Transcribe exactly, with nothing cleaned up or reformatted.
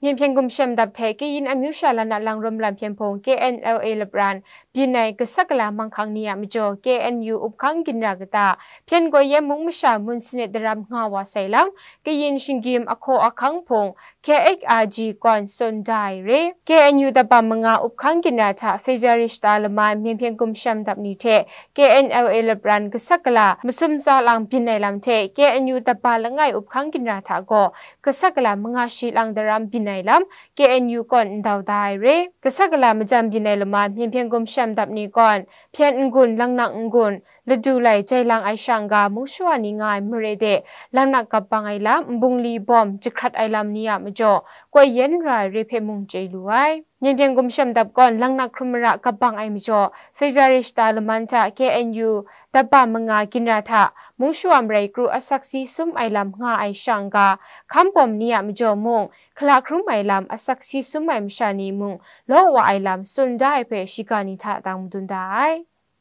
Myen hpyen gumshem dap hte Kayin amyu sha lanat lang rum lam hpyen hpung K N L A lapran byin ai kasak kala manghkang ni a majaw K N U uphkang ginra kata, Hpyen Gaw Yem mung masha mun sanit daram nga wa sai lam, Kayin shinggyim ahkaw ahkang hpung K H R G kawn tsun da ai re. K N U dabam manga uphkang ginra hta February shata laman myen hpyen gumshem dap ni hte K N L A lapran kasak kala masum tsa lang byin ai lam hte K N U daba langai uphkang ginra hta gaw kasak kala manga shi lang daram byin ai lam K N U kawn ndau da ai re. Kasak kala majan byin ai laman myen hpyen gumshem dap ni kawn Hpyen n-gun, Langnak n-gun, Ladulai jai lang ai shang ga, mung shawa ni nga ai mare de, Langnak kap bang ai lam, nbungli bawm jahkrat ai lam ni a majaw, koi yen ra ai re hpe mung chye lu ai. Myen hpyen gumshem dap kawn Langnak hkrum mara kap bang ai majaw, February shata laman hta K N U daba manga ginra hta, mung shawa marai kru asak si sum ai lam nga ai shang ga, hkam bawm ni a majaw mung, hkala hkrum ai lam asak si sum ai masha ni mung, law wa ai lam tsun da ai hpe shiga ni hta dang madun da ai.